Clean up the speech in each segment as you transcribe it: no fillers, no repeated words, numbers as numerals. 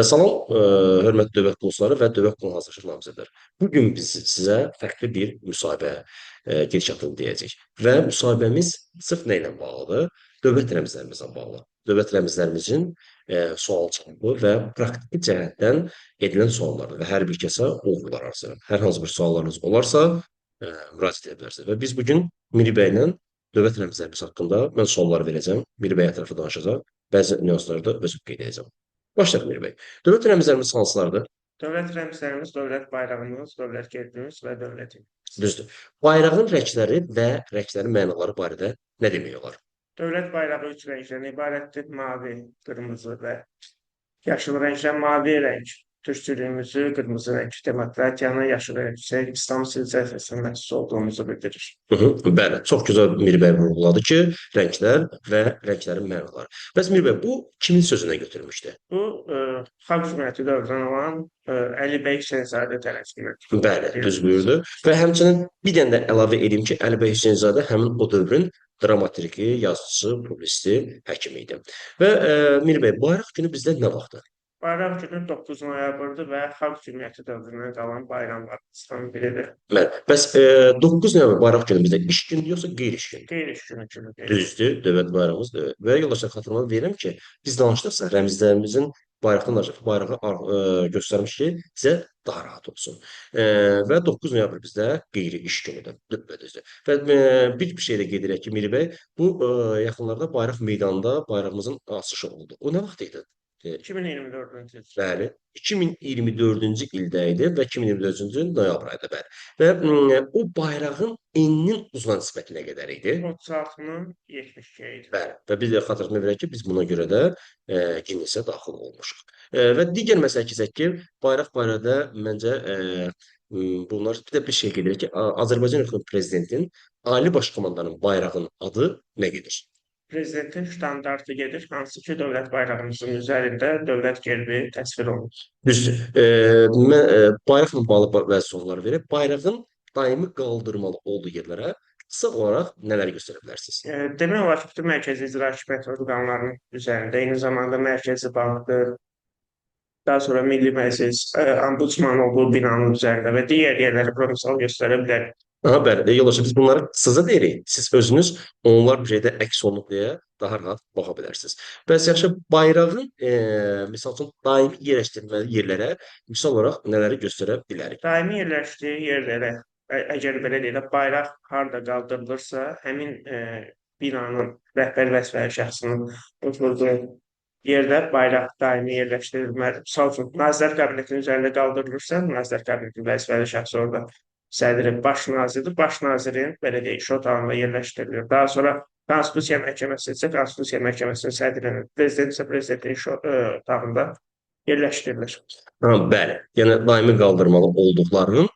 Salam, hörmətli dövlət qulluqçuları və dövlət qulluğuna hazırlaşan namizədlər. Bu gün biz sizə fərqli bir müsahibə gedişatını deyəcək. Və müsahibəmiz sırf nə ilə bağlıdır? Dövlət rəmzlərimizlə bağlı. Dövlət rəmzlərimizin sual-cavabı və praktiki cəhətdən edilən suallardır və hər bir kəsə uğurlar arzulayıram. Hər hansı bir suallarınız olarsa, müraciət edə bilərsiniz. Və biz bu gün Miri bəylə dövlət rəmzlərimiz haqqında mən suallar verəcəm. Miri bəy ətraflı danışacaq. Bəzi nüansları da özüm qeyd edəcəm. Başlayaq Miri bəy. Dövlət rəmzlərimiz hansılardır? Dövlət rəmzlərimiz, dövlət bayrağımız, dövlət gerbimiz və dövlət himnimiz. Düzdür. Bayrağın rəngləri və rənglərin mənaları barədə nə demək olar? Dövlət bayrağı üç rəngdən ibarətdir. Mavi, qırmızı və yaşıl rəngdən. Mavi rəng türkçülüyümüzü, qırmızı rəng demokratiyanı, yaşıl rəng isə İslam sivilizasiyasına məxsus olduğumuzu bildirir. Bəli, çox gözəl Miri bəy vurğuladı ki, rənglər və rənglərin mənaları. Bəs Miri bəy, bu kimin sözündən götürülmüşdü? Bu, Xalq Cümhuriyyəti dövründən olan Əli bəy Hüseynzadə tərəfindən. Bəli, düz buyurdu. Və həmçinin bir dənə də əlavə edeyim ki, Əli bəy Hüseynzadə həmin o dövrün dramaturqi, yazıçısı, publisisti, həkimi idi. Və Miri bəy, bayraq günü bizdə nə vaxtdır? Bayraq günü 9 noyabrdır və Xalq Cümhuriyyəti dövründən qalan bayramlarımızdan biridir. Bəli. Bəs 9 noyabr bayraq günü bizdə iş günüdür yoxsa qeyri-iş günüdür? Qeyri-iş günü kimi qeyd. Düzdür, dövlət bayrağımız. Və yoldaşlar, xatırlamaq verirəm ki, biz danışdıqsa rəmzlərimizin bayraqdan danışıq, bayrağı göstərmiş ki, sizə daha rahat olsun. Və 9 noyabr bizdə qeyri-iş günüdür. Düzdür. Və bir şey də qeyd edək ki, Miri bəy, bu yaxınlarda bayraq meydanında bayrağımızın açışı oldu. O nə vaxt idi? 2024-cü il. Bəli, 2024-cü ildə idi və 2024-cü noyabr ayında, bəli. Və o bayrağın eninin uzuna nisbəti nə qədər idi? 36-nın 72 idi. Bəli, və biz də xatırlatma verək ki, biz buna görə də Guinness-ə daxil olmuşuq. Və digər məsələ keçək ki, bayraq barədə məncə bunlar bir də bir şey qeyd edir ki, Azərbaycan Respublikası Prezidentinin Ali Baş Komandanın bayrağının adı nə gedir? Prezidentin standartı gedir, hansı ki dövlət bayrağımızın üzərində dövlət gerbi təsvir olunur. Düzdür. Mən bayraqla bağlı bəzi suallar verib. Bayrağın daimi qaldırmalı olduğu yerlərə qısa olaraq nələr göstərə bilərsiniz? Demək olar ki, bütün mərkəzi icra hakimiyyəti orqanlarının üzərində, eyni zamanda Mərkəzi Bankdır, daha sonra Milli Məclis, Ombudsman olduğu binanın üzərində və digər yerləri bura misal göstərə bilərik. Aha, bəli, yoldaşlar, biz bunları qısaca deyirik. Siz özünüz onlar bir şeydə əks olunub deyə daha rahat baxa bilərsiniz. Bəs yaxşı, bayrağın, misal üçün, daimi yerləşdirilməli yerlərə misal olaraq nələri göstərə bilərik? Daimi yerləşdiyi yerlərə, əgər belə deyək, bayraq harda qaldırılırsa, həmin binanın rəhbər vəzifəli şəxsinin oturduğu yerdə bayraq daimi yerləşdirilməlidir. Misal üçün, Nazirlər Kabinetinin üzərində qaldırılırsa, Nazirlər Kabinetinin vəzifəli şəxsi orada sədri baş nazirdir. Baş nazirin belə deyək, iş otağında yerləşdirilir. Daha sonra Konstitusiya Məhkəməsi isə Konstitusiya Məhkəməsinin sədrinin, prezident isə prezidentin iş otağında yerləşdirilir. Ha, bəli, yəni daimi qaldırmalı olduqlarının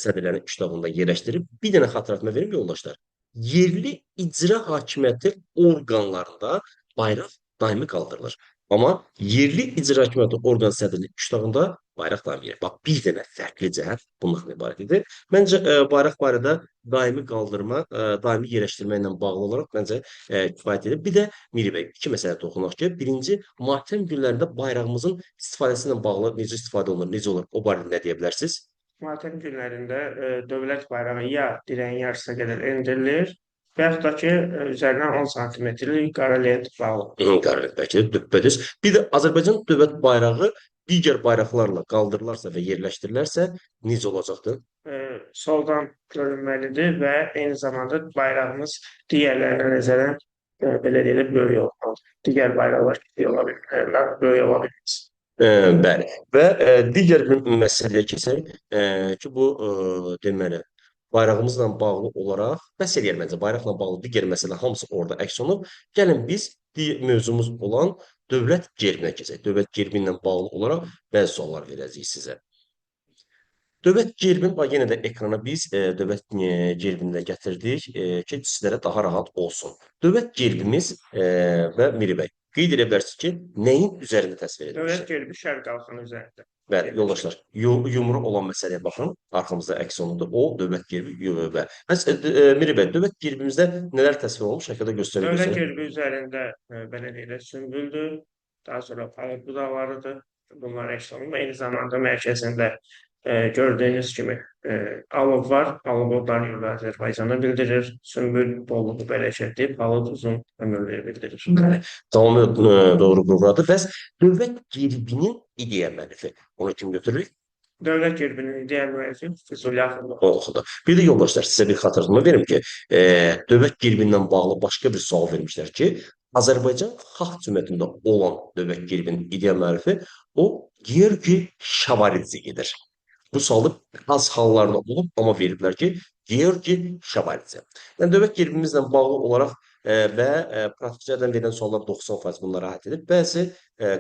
sədrlərinin iş otağında yerləşdirilib. Bir dənə xatırlatma verim yoldaşlar. Yerli icra hakimiyyəti orqanlarında bayraq daimi qaldırılır. Amma yerli icra hakimiyyəti orqan sədrinin iş otağında bayraq daimi yerləşir. Bax, bir dənə fərqli cəhət bununla ibarət idi. Məncə, bayraq barədə daimi qaldırma, daimi yerləşdirmə ilə bağlı olaraq məncə kifayət edir. Bir də Miri bəy, iki məsələ toxunaq ki, birinci, matəm günlərində bayrağımızın istifadəsi ilə bağlı necə istifadə olunur, necə olur, o barədə nə deyə bilərsiniz? Matəm günlərində dövlət bayrağı ya dirəyin yarısına qədər endirilir və yaxud da ki, üzərinə 10 santimetrlik qara lent bağlanır. Qara lent bəlkə də düppədüz. Bir də Azərbaycan dövlət bayrağı digər bayraqlarla qaldırılarsa və yerləşdirilərsə necə olacaqdır? Soldan görünməlidir və eyni zamanda bayrağımız digərlərinə nəzərən, belə deyək, böyük olmalıdır. Digər bayraqlar kiçik ola bilmərlər, böyük ola bilməz. Bəli. Və digər bir məsələyə keçsək ki, bu deməli, bayrağımızla bağlı olaraq, bəs eləyər məncə, bayraqla bağlı digər məsələ hamısı orada əks olunub. Gəlin biz mövzumuz olan dövlət gerbinə keçək. Dövlət gerbi ilə bağlı olaraq bəzi suallar verəcəyik sizə. Dövlət gerbini, bax, yenə də ekrana biz dövlət gerbini də gətirdik ki, sizlərə daha rahat olsun. Dövlət gerbimiz və Miri bəy, qeyd edə bilərsiniz ki, nəyin üzərində təsvir edilmişdir? Dövlət gerbi şərq qalxanı üzərində. Bəli, yoldaşlar, yumru olan məsələyə baxın, arxamızda əks olundu, o dövlət gerbi və bəs, Miri bəy, dövlət gerbimizdə nələr təsvir olunmuş, şəkildə göstərir, Dövlət göstərir. gerbi üzərində, belə deyək, sümbüldür, daha sonra palıd budaqlarıdır. Bunlar əks olunub. Eyni zamanda mərkəzində gördüyünüz kimi alov var. Alov odlar yolu Azərbaycanı bildirir. Sümbül bolluğu, bərəkəti, palıd uzun ömürlüyü bildirir. Bəli, tamamilə doğru qurğuladı. Bəs dövlət gerbinin ideya müəllifi. Onu kim götürür? Dövlət gerbinin ideya müəllifi Füzuli Axundov. Oxudu. Bir də yoldaşlar, sizə bir xatırlatma verim ki, dövlət gerbindən bağlı başqa bir sual vermişlər ki, Azərbaycan Xalq Cümhuriyyətində olan dövlət gerbinin ideya müəllifi o Georgi Şavaridze gedir. Bu sualda az hallarda olub, amma veriblər ki, Georgi Şavaridze. Yəni dövlət gerbimizlə bağlı olaraq və praktik cəhətdən verilən suallar 90% bunlara rahat edib. Bəzi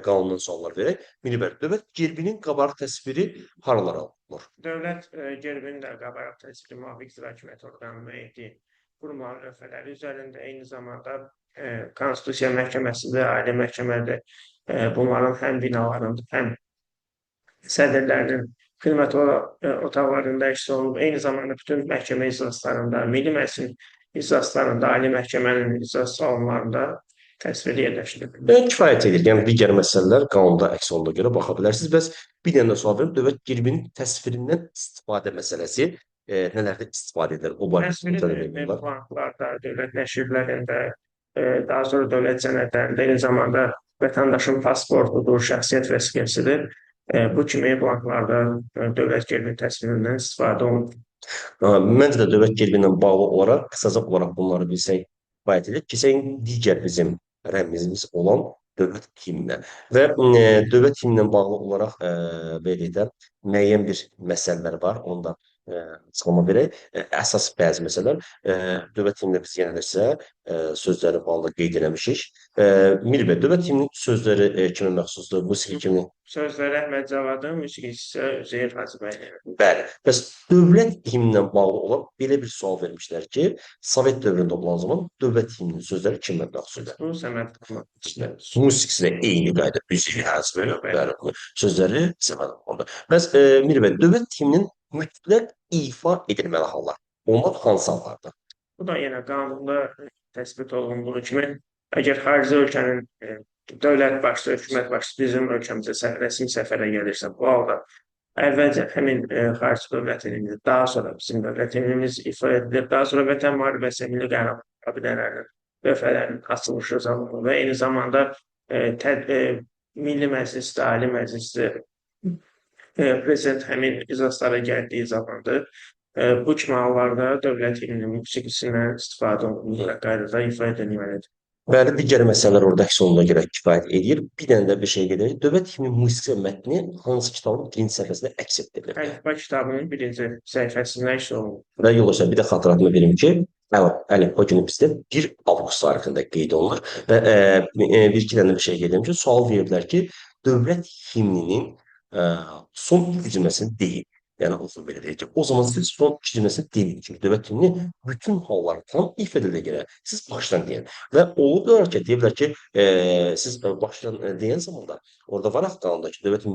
qanundan suallar verək. Minibəl, dövlət gerbinin qabarıq təsviri haralara alınır? Dövlət gerbinin də qabarıq təsviri müvafiq icra hakimiyyəti orqanı müəyyən qurumların lövhələri üzərində, eyni zamanda Konstitusiya Məhkəməsində, Ali Məhkəmədə bunların həm binalarında, həm sədrlərinin xidmət otaqlarında əks olunub. Eyni zamanda bütün məhkəmə iclaslarında, Milli Məclisin iclaslarında, Ali Məhkəmənin iclas salonlarında təsvir yerləşdirilib. Və kifayət edir. Yəni digər məsələlər qanunda əks olunduğuna görə baxa bilərsiniz. Bəs bir dənə də sual verim. Dövlət gerbinin təsvirindən istifadə məsələsi nələrdə istifadə edilir? O barədə Təsviri banklarda, dövlət nəşrlərində, daha sonra dövlət sənədlərində, eyni zamanda vətəndaşın pasportudur, şəxsiyyət vəsiqəsidir. Bu kimi blanklarda dövlət gerbinin təsvirindən istifadə olunur. Məncə də dövlət gerbi ilə bağlı olaraq qısaca olaraq bunları bilsək kifayət edir. Keçək digər bizim rəmzimiz olan dövlət himninə. Və dövlət himninə bağlı olaraq belə deyək də müəyyən bir məsələlər var. Onu da açıqlama verək. Əsas bəzi məsələlər. Dövlət himninə biz yenə də sizə sözləri bağlı qeyd eləmişik. Mir bəy, dövlət himninin sözləri kimə məxsusdur? Musiqi kimin? Sözləri Əhməd Cavadın, musiqisi isə Üzeyir Hacıbəyli. Bəli. Bəs dövlət himninə bağlı olaraq belə bir sual vermişlər ki, Sovet dövründə olan zaman dövlət himninin sözləri kimə məxsusdur? Bu Səməd Xanım. Musiqisi də eyni qayda Üzeyir Hacıbəyli. Bəli, sözləri Səməd Xanımdır. Bəs Mir bəy, dövlət himninin mütləq ifa edilməli hallar. Onlar hansı hallardır? Bu da yenə qanunda təsbit olunduğu kimi, əgər xarici ölkənin dövlət başçısı, hökumət başçısı bizim ölkəmizə rəsmi səfərə gəlirsə, bu halda əvvəlcə həmin xarici dövlət himni, daha sonra bizim dövlət himnimiz ifa edilir, daha sonra Vətən müharibəsi, milli qəhrəmanlıq abidələrinin lövhələrinin açılışı zamanı və eyni zamanda Milli Məclisdə, Ali Məclisdə prezident həmin iclaslara gəldiyi zamandır. Bu kimi hallarda dövlət himninin musiqisindən istifadə olunaraq qaydada ifa edilməlidir. Bəli, digər məsələlər orada əks olunduğuna görə kifayət edir. Bir dənə də bir şey qeyd edək. Dövlət himni musiqisi mətni hansı kitabın birinci səhifəsində əks etdirilir? Əlifba kitabının birinci səhifəsində əks olunur. Və yoldaşlar, bir də xatırlatma verim ki, əlifba günü bizdə 1 avqust tarixində qeyd olunur. Və bir iki dənə bir şey qeyd edim ki, sual veriblər ki, dövlət himninin son iki cümləsini deyin. Yəni, olsun belə deyək ki, o zaman siz son iki cümləsini deyin. Çünki dövlət himni bütün halları tam ifa edilə görə siz başdan deyin. Və olublar ki, deyiblər ki, siz başdan deyən zaman da orada var qanunda ki, dövlət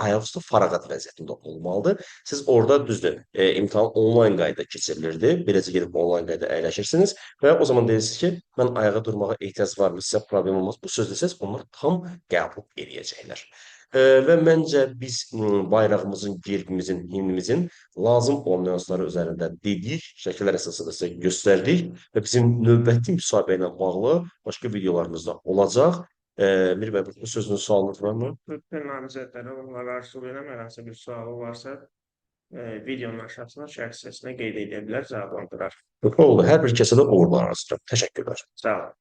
ayaqüstü farağat vəziyyətində olmalıdır. Siz orada düzdür, imtahan onlayn qayda keçirilirdi. Beləcə gedib onlayn qayda əyləşirsiniz və o zaman deyirsiniz ki, mən ayağa durmağa ehtiyac varmı, sizə problem olmaz. Bu söz desəz, onlar tam qəbul eləyəcəklər. Və məncə biz bayrağımızın, gerbimizin, himnimizin lazım olan nüansları üzərində dedik, şəkillər əsasında sizə göstərdik və bizim növbəti müsahibə ilə bağlı başqa videolarımız da olacaq. Mir bəy, bu sözünün sualınız varmı? Bütün namizədlərə onlara arzulayıram. Hər hansı bir sualı varsa, videonun aşağısına şərh hissəsinə qeyd edə bilər, cavablandırar. Oldu. Hər bir kəsə də uğurlar arzulayıram. Təşəkkürlər. Sağ olun.